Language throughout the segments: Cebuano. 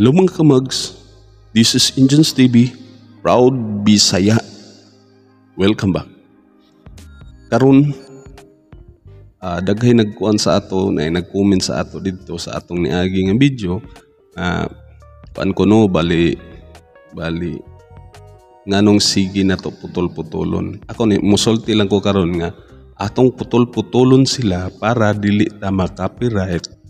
Hello, mga kamags, this is Indians TV, proud Bisaya. Welcome back. Karon daghay nagkuan sa ato na nag-comment sa ato didto sa atong niagi nga video, kuan ko no, bali bali nganong sige na to putol-putulon. Ako ni musulti lang ko karon nga atong putol-putulon sila para dili ta ma-copyright,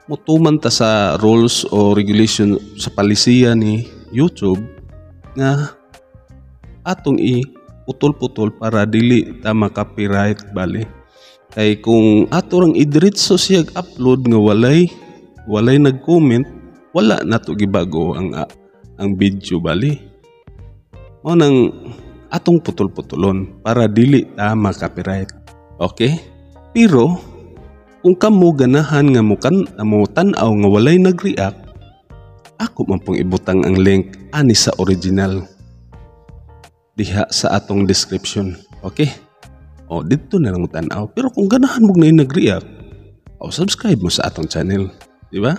mutuman ta sa rules o regulation sa palisiya ni YouTube nga atong i putol-putol para dili ta ma-copyright bali. Kay kung ato rang idiretso siya upload nga walay nag-comment, wala nato gibago ang video bali. Mao nang atong putol-putulon para dili ta ma-copyright. Okay? Pero kung kamo ganahan nga mo tan-aw nga walay nag-react, ako man pong ibutang ang link ani sa original diha sa atong description. Okay? O didto na lang mo tan-aw. Pero kung ganahan mo na nag-react, o subscribe mo sa atong channel, di ba?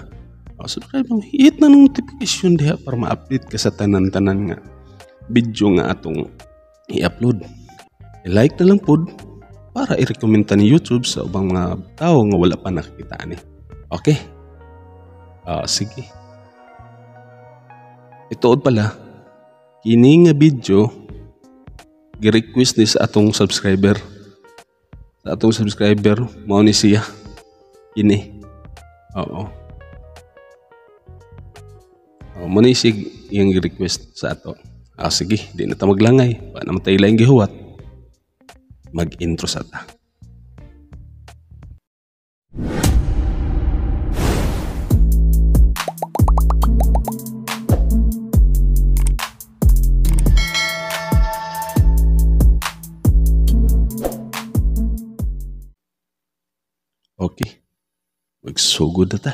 O subscribe mo, hit na ng notification diha para ma-update ka sa tanan-tanan nga video nga atong i-upload. I-like na lang pod para i-recommend ta ni YouTube sa ubang mga tao nga wala pa nakakita ani. Okay? Sige. Ituod pala, kini nga video gi-request ni sa atong subscriber. Sa atong subscriber, mao ni siya. Kini. Oo. Oh, mao ni siya iyang gi-request sa ato. Sige, di na ta maglangay. Wa na man tay laing gihuwat. Mag-intro sa ta. Okay. Magsugod na ta.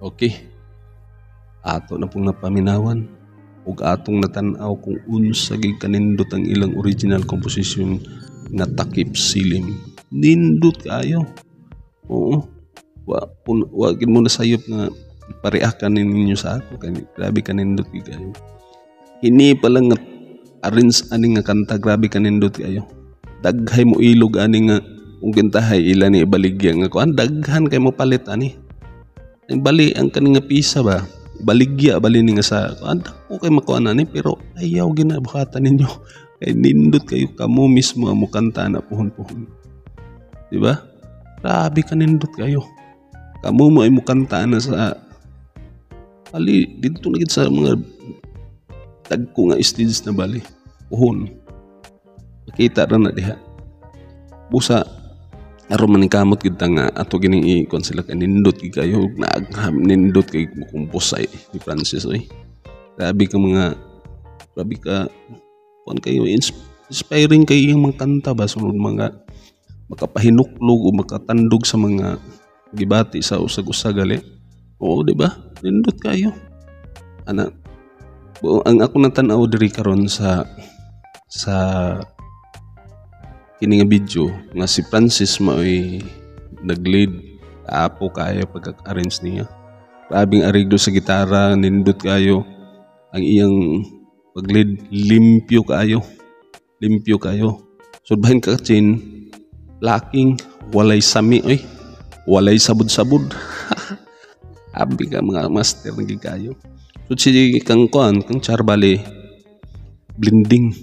Okay. Ato na pong napaminawan ug atong natan-aw kung unsa gid kanindot ang ilang original composition nga "Takip Silim". Nindot kaayo. Oo. Wa gid mo nasayop nga ipareakan ninyo sa ako kay grabe kanindot gid kayo. Kini pa lang nga arrange ani nga kanta, grabe kanindot kayo. Daghay mo ilog ani nga kung kintahay ila ni ibaligya nga kuan, daghan kay mo palit ani. Ang bali ang kani nga pisa ba, baligya bali ni nga sa kuan, dako kay makuan ani, pero ayaw ginabuhatan ninyo kay nindot kayo, kamo mismo ang mukanta na puhon-puhon. Di ba? Grabe kanindot kayo. Kamo mo ay mukanta na sa bali dito na gid sa mga dagko nga stage na bali. Puhon. Makita ra na diha. Busa aron man kamot gid ta nga ato gining i-kuan sila kay nindot gid kayo, nindot kay mukumpos ay ni Francis oy. Grabe ka mga, grabe ka kuan kayo, inspiring kay iyang mga kanta ba, sunod mga makapahinuklog o makatandog sa mga gibati sa usag-usag gali. Oo, di ba? Nindot kayo. Ana, ang ako natan-aw diri karon sa kini nga video nga si Francis maoy nag-lead, apo kaayo pagka-arrange niya. Grabing areglo sa gitara, nindot kayo. Ang iyang pag-lead, limpyo kaayo. Limpyo kayo. So bahin ka Chin, lacking, walay sami oy. Walay sabod-sabod. Abi ka mga master na kayo. So si kang kuan, kang Char bali, blending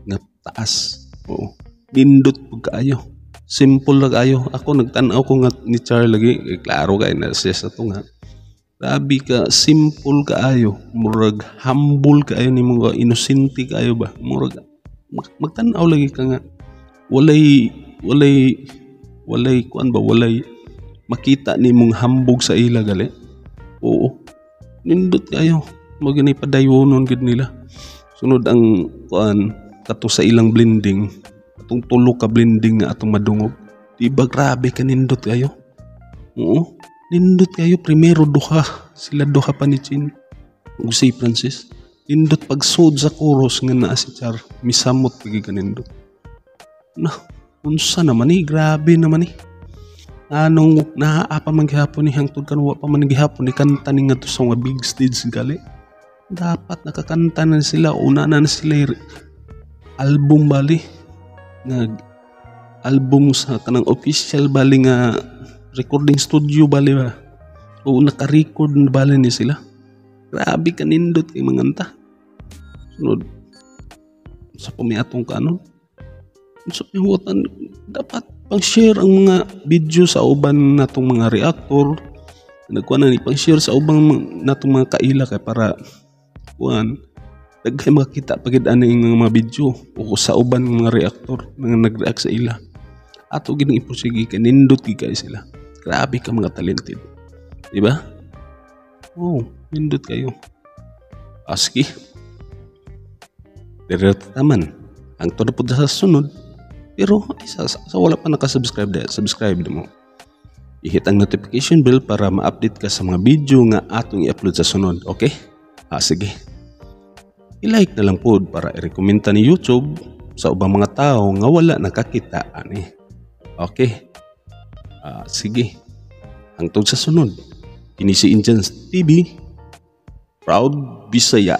nga taas. Oo. Nindot pud kaayo. Simple lang kaayo. Ako nagtan-aw ko nga ni Char lagi, eh, klaro kay na siya sa to nga. Grabe ka simple kaayo. Murag humble kaayo nimo nga, inosente kaayo ba. Murag magtan-aw lagi ka nga walay kuan ba, walay makita nimong hambog sa ila gali. Oo. Nindot kayo. Mo gani padaywonon gid nila. Sunod ang kuan kato sa ilang blending, atong tulo ka blending nga atong madungog. Di ba grabe ka nindot kayo? Oo. Nindot kayo, primero duha, sila duha pa ni Chin ug si Francis. Nindot pagsud sa chorus nga naa si Char, misamot pigi ka nindot. Na, unsa naman ni, grabe naman ni. Anong naa pa man gihapon ni, hangtod karon wa pa man gihapon ni kanta ni ngadto sa mga big stage gali. Dapat nakakanta na sila, una na sila album bali nga album sa kanang official bali nga recording studio bali ba, o naka-record na bali ni sila. Grabe ka nindot kay manganta. Sunod sa pamiatong kanon sa pihutan, dapat pang share ang mga video sa uban natong mga reactor, nagkuha na ni pang share sa ubang natong mga kaila kay para kuan, daghay makita pagid ani nga mga video o sa uban mga reactor nga nag-react sa ila. Ato gid iprosige kay nindot gid kayo sila. Grabe ka mga talented, di ba? Oh, nindot kayo. Aski pero taman ang todo po sa sunod. Pero ay, sa wala pa nakasubscribe da, subscribe mo, i-hit ang notification bell para ma-update ka sa mga video nga atong i-upload sa sunod. Okay, ah, sige, i-like na lang pod para i-recommend ni YouTube sa ubang mga tao nga wala nakakita ani. Okay. Ah, sige. Hangtod sa sunod. Kini si Indians TV. Proud Bisaya.